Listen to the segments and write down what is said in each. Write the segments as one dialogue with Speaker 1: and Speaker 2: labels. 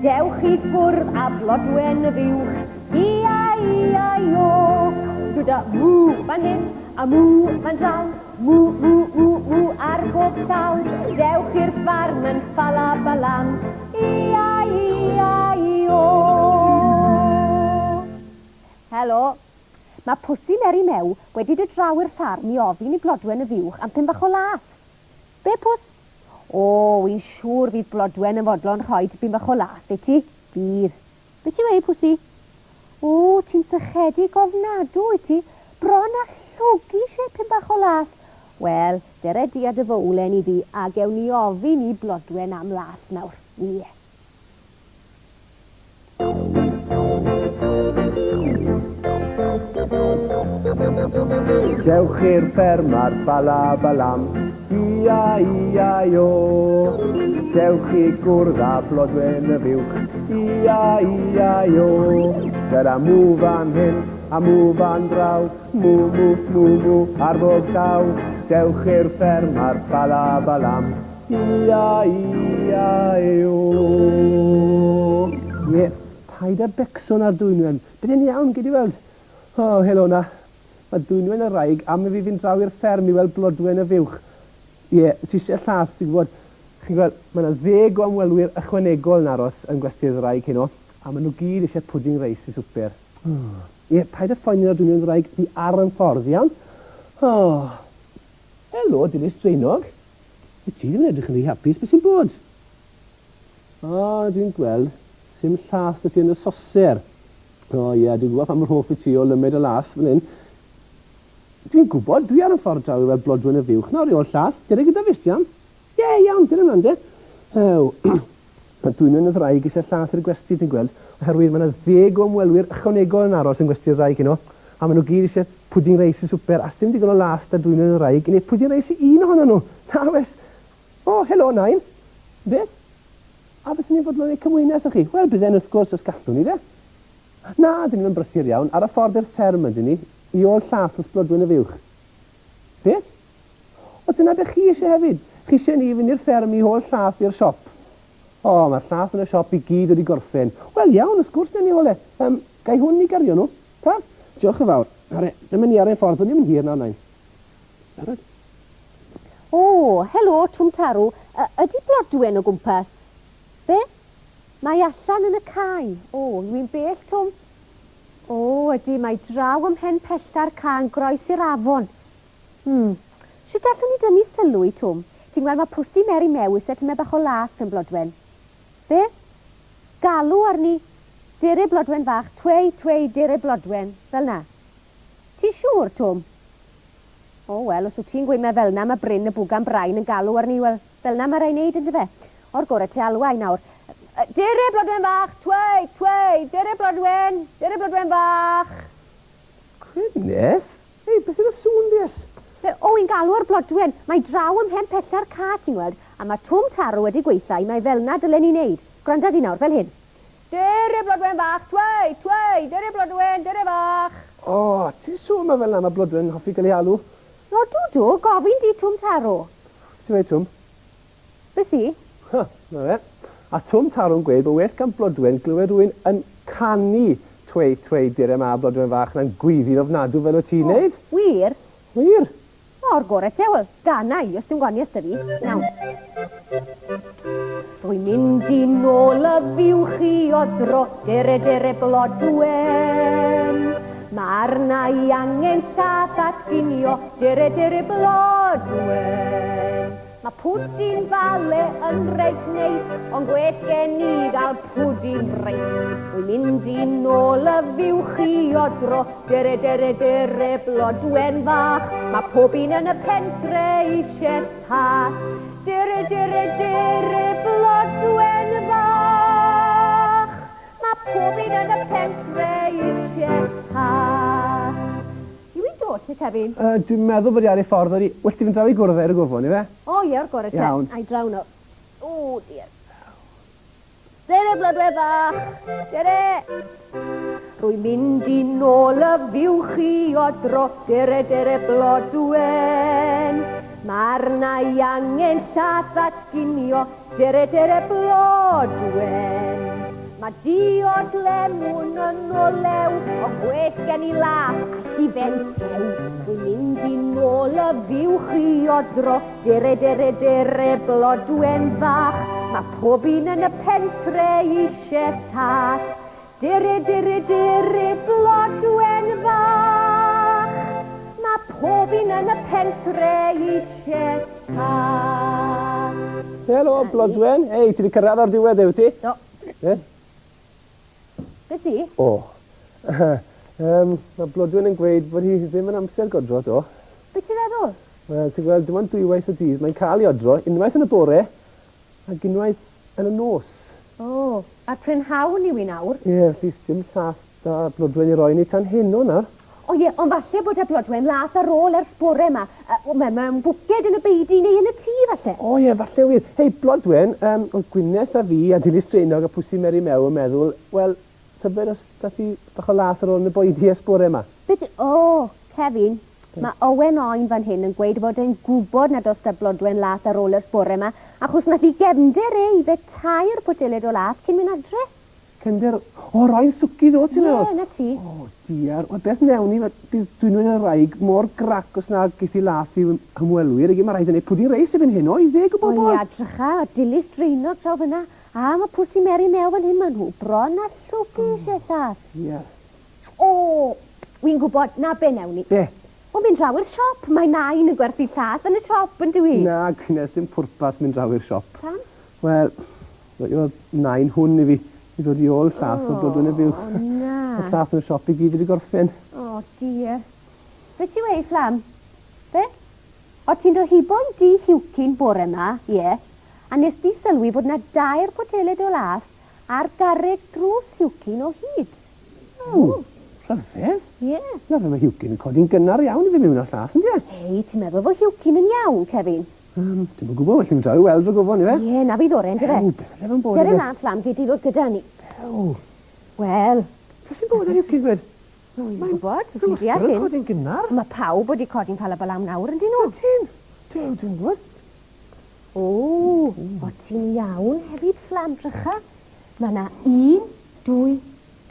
Speaker 1: Dewch i ffwrdd â Blodwen y fuwch, E-I-E-I-O. Dwda mŵ fan hyn a mŵ fan draw, mŵ, mŵ, mŵ, mŵ ar bob llaw. Dewch i'r ffarm yn ffala-balam, E-I-E-I-O. Helo. Mae Pwsi Meri Mew wedi dod draw i'r ffarm i ofyn i Blodwen y fuwch am pyn bach o lath. Be, Pws? O, wi'n siŵr fydd Blodwen yn fodlon rhoi tipyn bach o lath i ti. Fydd. Be ti'n weud, Pwsi? O, ti'n sychedig ofnadw, wyt ti? Bron â llwgu eisiau pyn bach o lath. Wel, dere di a dy fowlen i fi a gewn ni ofyn i Blodwen am lath nawr. Ie.
Speaker 2: Dewch i'r fferm ar Bala-balam, I-A-I-A-I-O. Dewch i gwrdd â Blodwen y fuwch, I-A-I-A-I-O. Dyna mw fan hyn a mw fan draw, mw mw mw mw ar bob llaw. Dewch i'r fferm ar Bala-balam, I-A-I-A-I-O. Ie, paid â becso nawr Dwynwen. Bydd e'n iawn, gei di weld. O, helo 'na. Mae Dwynwen y wraig am i fi fynd draw i'r fferm i weld Blodwen y fuwch. Ie, ti isie llath, ti'n gwybod. Chi'n gweld, mae 'na ddeg o ymwelwyr ychwanegol yn aros yn Gwesty'r Ddraig heno, a maen nhw gyd eisiau pwdin reis i swper. O, ie, paid â phoeni nawr Dwynwen y wraig, fi ar 'yn ffordd, iawn? O, helo, Dilys Draenog. Wyt ti ddim yn edrych yn rhy hapus, beth sy'n bod? O, dwi'n gweld, sim llath 'da ti yn y soser. O ie, dwi'n gwybod pa mor hoff wyt ti o lymed y lath fan hyn. Dwi'n gwybod, dwi ar 'yn ffordd draw i weld Blodwen y fuwch nawr i ôl llath. Dere gyda fi os ti am. Ie, iawn, dere mlan de. Ew, mae Dwynwen y ddraig eisiau llath i'r gwesty, dwi'n gweld, oherwydd mae 'na ddeg o ymwelwyr ychwanegol yn aros yn ngwesty'r ddraig heno. A maen nhw gyd eisiau pwdin reis i swper, a sdim digon o lath 'da Dwynwen y wraig i neud pwdin reis i un ohonyn nhw! Na wes! O, helo, Nain! Beth? A fyswn i'n fodlon neud cymwynas â chi? Wel, bydden, wrth gwrs, os gallwn i, de. Na, dyn ni'm yn brysur iawn. Ar y ffordd i'r fferm ydyn ni, i ôl llath wrth Blodwen y fuwch. Beth? O, dyna be chi eisiau hefyd! Chi eisiau ni fynd i'r fferm i hôl llath i'r siop? O, mae'r llath yn y siop i gyd wedi gorffen. Wel, iawn, wrth gwrs, newn ni hôl e. Yym, ga i hwn i gario nhw? Ta? Diolch yn fawr. Nawr e, dyma ni ar ein ffordd, o'n i'm yn hir nawr, Nain. Barod?
Speaker 1: O, helo, Twm Tarw. Y ydy Blodwen o gwmpas? Be? Mae allan yn y cae. O, yw hi'n bell, Twm? O, ydy, mae draw ym mhen pella'r cae yn groes i'r afon. Hmm. Shwt allwn ni dynnu sylw i Twm? Ti'n gweld, mae Pwsi Meri Mew isie tymed bach o lath gan Blodwen. Be? Galw arni. Dere Blodwen fach, twei, twei, dere Blodwen. Fel 'na. Ti'n siŵr, Twm? O, wel, os wyt ti'n gweud mae fel 'na mae Bryn y bwgan brain yn galw arni, wel, fel 'na mae rhaid neud, yndyfe? O'r gore te alwa i nawr. Dere Blodwen fach, twei, twei, dere Blodwen, dere Blodwen fach.
Speaker 2: Goodness! Hei, beth yw'r sŵn, Dies?
Speaker 1: Be? O, wi'n galw ar Blodwen. Mae draw ym mhen pella'r ca, ti'n gweld, a mae Twm Tarw wedi gweutha i mai fel 'na dylen ni neud. Gwranda di nawr, fel hyn. Dere, Blodwen fach, twei, twei, dere Blodwen, dere fach.
Speaker 2: O, ti'n siŵr mai fel 'na mae Blodwen yn hoffi cael ei alw?
Speaker 1: Odw, dw, gofyn di Twm Tarw.
Speaker 2: Beth ti'n weud, Twm?
Speaker 1: Be sy?
Speaker 2: Huh, 'na fe. A Twm Tarw'n gweud bod well gan Blodwen glywed rhywun yn canu Twei, twei, dere 'ma, Blodwen fach, na'n gweiddi'n ofnadw fel wyt ti'n neud.
Speaker 1: O, wir?
Speaker 2: Wir.
Speaker 1: O'r gore te, wel, gana i, os dim gwaniaeth 'da fi. Iawn. Rwy'n mynd i nôl y fuwch i odro, dere, dere, Blodwen. Ma' arna i angen llath at ginio, dere, dere, Blodwen. Mae pwdin fale yn reit neis, ond gwell gen i gael pwdin reis. Wy'n mynd i nôl y fuwch i odro, dere dere dere Blodwen fach. Mae pob un yn y pentre eisiau llath. Dere dere dere Blodwen fach. Mae pob un yn y pentre eisiau llath. Yw hi'n dod te, Kevin?
Speaker 2: Yy, dwi'n meddwl bod hi ar ei ffordd odi. Well ti fynd draw i gwrdd e ar y gofon, ife?
Speaker 1: O ie, o'r gore te.
Speaker 2: Iawn.
Speaker 1: Ai draw nawr. O dear. Dere, Blodwen fach! Dere! Rwy'n mynd i nôl y fuwch i odro, dere, dere, Blodwen. Mae arna i angen llath at ginio, dere, dere, Blodwen. Mae diod lemwn yn olew, ond gwell gen i lath a hufen tew. Dwi'n mynd i nôl y fuwch i odro, dere dere dere Blodwen fach. Mae pob un yn y pentre eisiau llath. Dere dere dere Blodwen fach. Mae pob un yn y pentre eisiau llath.
Speaker 2: Helo, Blodwen. Hei, ti 'di cyrraedd o'r diwedd, wyt ti?
Speaker 1: Do.
Speaker 2: Beth?
Speaker 1: Beth ti?
Speaker 2: O. Yym, mae Blodwen yn gweud bod hi ddim yn amser godro 'to.
Speaker 1: Be ti'n feddwl?
Speaker 2: Wel, ti'n gweld, dim ond dwywaith y dydd mae'n cael ei odro, unwaith yn y bore ac unwaith yn y nos.
Speaker 1: O, a'r prynhawn yw hi nawr.
Speaker 2: Ie, felly sdim llath 'da Blodwen i roi ni tan heno nawr.
Speaker 1: O ie, ond falle bod 'da Blodwen lath ar ôl ers bore 'ma. Yy, me- mewn bwced yn y beudy neu yn y tŷ falle.
Speaker 2: O ie, falle wir. Hei, Blodwen, yym, oedd Gwyneth a fi a Dilys Draenog a Pwsi Meri Mew yn meddwl, wel, tybed os 'da ti bach o lath ar ôl yn y boidy ers bore 'ma?
Speaker 1: Be ti... O, Kevin, mae Owen Oen fan hyn yn gweud fod e'n gwybod nad oes 'da Blodwen lath ar ôl ers bore 'ma, achos nath 'i gefnder e yfed tair poteled o lath cyn mynd adre.
Speaker 2: Cefnder, o Ryan Suki ddo ti'n meddwl?
Speaker 1: Ie, 'na ti.
Speaker 2: O diar, wel beth wnewn ni, bydd Dwynwen y wraig mor grac os na geith hi lath i'w hymwelwyr, ag mae rhaid i neud pwdin reis erbyn hyn, o, i ddeg o bobl!
Speaker 1: O ia, drycha, Dilys Draenog draw fyna, a ma Pwsi Meri Mew fan hyn, ma nhw bron a llwgu eisiau llath.
Speaker 2: Diar.
Speaker 1: O, wi'n gwybod, 'na be wnewn ni.
Speaker 2: Be?
Speaker 1: Wel, mynd draw i'r siop, mae Nain yn gwerthu llath yn y siop, yn dyw hi?
Speaker 2: Na, Gwyneth, dim pwrpas mynd draw i'r siop.
Speaker 1: Pam?
Speaker 2: Wel, roedd nain hwn i fi i ddod i ôl llath o Blodwen y Fuwch.
Speaker 1: O, na.
Speaker 2: Mae'r llath yn y siop i gyd wedi gorffen.
Speaker 1: O, dear. Be ti weu, Fflam? Be? O ti'n dod hibo i dŷ Huwcyn bore 'ma, ie, a nes di sylwi fod 'na dair poteled o lath ar garreg drws Huwcyn o hyd.
Speaker 2: O, rhyfedd.
Speaker 1: Ie.
Speaker 2: Na fe, mae Huwcyn yn codi'n gynnar iawn i fynd mewn â'r llath, yndyw e?
Speaker 1: Hei, ti'n meddwl fod Huwcyn yn iawn, Kevin?
Speaker 2: Yym, dwi'm yn gwybod, well i mi draw i weld rhag ofon, ife?
Speaker 1: Ie, na fydd oren, dyfe?
Speaker 2: Ew, beth falle fe'n bod
Speaker 1: Dere mlan, Fflam, gei di ddod gyda ni.
Speaker 2: Ew.
Speaker 1: Wel.
Speaker 2: Beth sy'n bod ar Huwcyn, gwed?
Speaker 1: Wi'm yn gwybod, fi'n deall hyn.
Speaker 2: Mae'n codi'n gynnar.
Speaker 1: Mae pawb wedi codi'n Falabalam nawr, yndyn nhw?
Speaker 2: Ydyn. Duw, dwi'n gwybod.
Speaker 1: O, o ti'n iawn hefyd, Fflam, drycha. Mae yna un, dwy,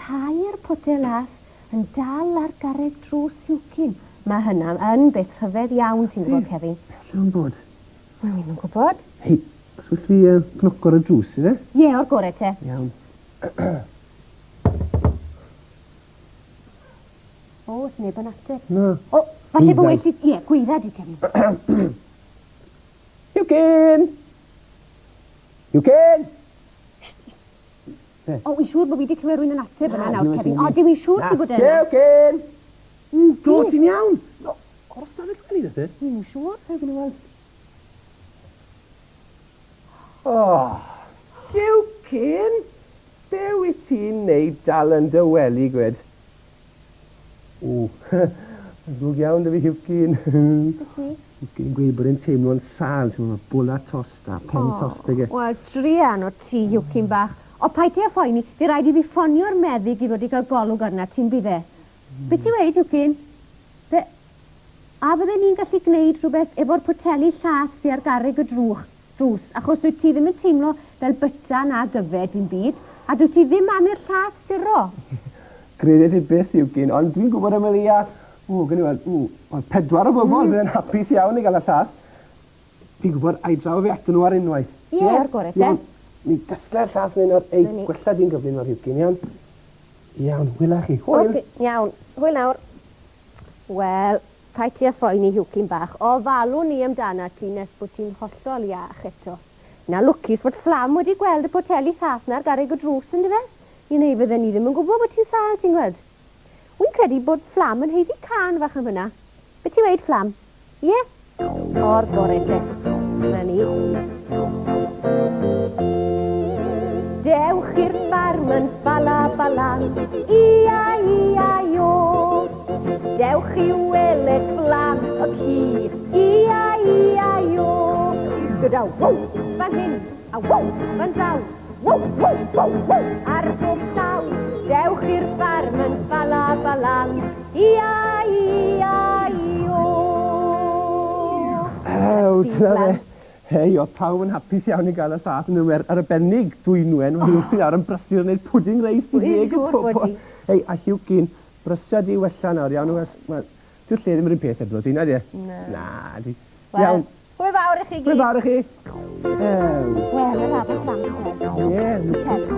Speaker 1: tair potel lath yn dal ar garreg drws Huwcyn. Mae hynna yn beth rhyfedd iawn, ti'n gwybod, Kevin.
Speaker 2: Beth yw'n bod?
Speaker 1: Wel, wi'm yn gwybod.
Speaker 2: Hei, os well fi uh, gnoco ar y drws, ife?
Speaker 1: Ie, o'r gore te.
Speaker 2: Iawn.
Speaker 1: O, sneb yn ateb.
Speaker 2: Na.
Speaker 1: O, falle bo well i... Ie, gweidda di, Kevin.
Speaker 2: Huwcyn! Huwcyn!
Speaker 1: O, wi'n siŵr bod fi wedi clywed rhywun yn ateb yna nawr, Kevin. O, dwi wi'n siŵr ti bod yna.
Speaker 2: Huwcyn! Do, ti'n iawn! O'r ystafell wely, does e?
Speaker 1: Wi'n siŵr.
Speaker 2: Hei, gwni weld. O, Huwcyn! Be wyt ti'n neud dal yn dy wely, gwed? O, mae'n ddrwg iawn 'da fi Huwcyn.
Speaker 1: Beth ni?
Speaker 2: Huwcyn yn gweud bod e'n teimlo'n sâl, ti'n gwbod, bola tost a pen tost ag e.
Speaker 1: Wel, druan o ti, Huwcyn bach. O, paid ti â phoeni, fydd rhaid i fi ffonio'r meddyg i ddod i gael golwg arnat ti'n bydd e? Be ti'n weud, Huwcyn? Be... A fydden ni'n gallu gwneud rhywbeth efo'r poteli llath sy ar garreg y drwch, drws, achos dwyt ti ddim yn teimlo fel byta nag yfed dim byd, a dwyt ti ddim am i'r llath suro.
Speaker 2: Credet ti byth, Iwcyn, ond dwi'n gwybod am o leia, ww, gawn ni weld, ww, wel, pedwar o bobl mm. fydde'n hapus iawn i gael y llath. Fi'n gwybod, a'i draw fi atyn nhw ar unwaith.
Speaker 1: Ie, yeah, o'r gore te.
Speaker 2: Iawn, mi gasglu'r llath neu nawr, ei, gwella di'n gyflym nawr, Iwcyn, iawn? Iawn, hwyl â chi. Hwyl!
Speaker 1: Okay, iawn, hwyl nawr. Wel, paid ti â phoeni, Huwcyn bach. Ofalwn ni amdanat ti nes bod ti'n hollol iach eto. Na lwcus fod Fflam wedi gweld y poteli llath 'na ar garreg y drws, yndyfe? I neu fydden ni ddim yn gwybod bod ti'n sâl, ti'n gweld. Wi'n credu bod Fflam yn haeddu cân fach am hynna. Be ti'n weud, Fflam? Ie? O'r gore te. 'Na ni. Dewch i'r ffarm yn Ffala Balam, ia ia io. Dewch i weled Fflam y ci, ia ia io. Gyda wow fan hyn a wow fan draw, wow wow wow wow ar bob llaw. Dewch i'r ffarm yn Ffala Balam, ia ia io.
Speaker 2: Ew, dyna fe. Hei, oedd pawb yn hapus iawn i gael y llath yn yr arbennig Dwynwen, oedd hi wrthi nawr yn brysur yn gwneud pwdin reis i ddeg o pobl. Hei, a Huwcyn, brysia di wella nawr, iawn, wel, dyw'r lle ddim yr un peth hebddo ti, nadi e?
Speaker 1: Na.
Speaker 2: Na, di.
Speaker 1: Wel,
Speaker 2: Iawn.
Speaker 1: Hwyl fawr i chi gyd.
Speaker 2: Hwyl fawr i chi. Ew.
Speaker 1: Wel, yr afon Llangollen.
Speaker 2: Ie.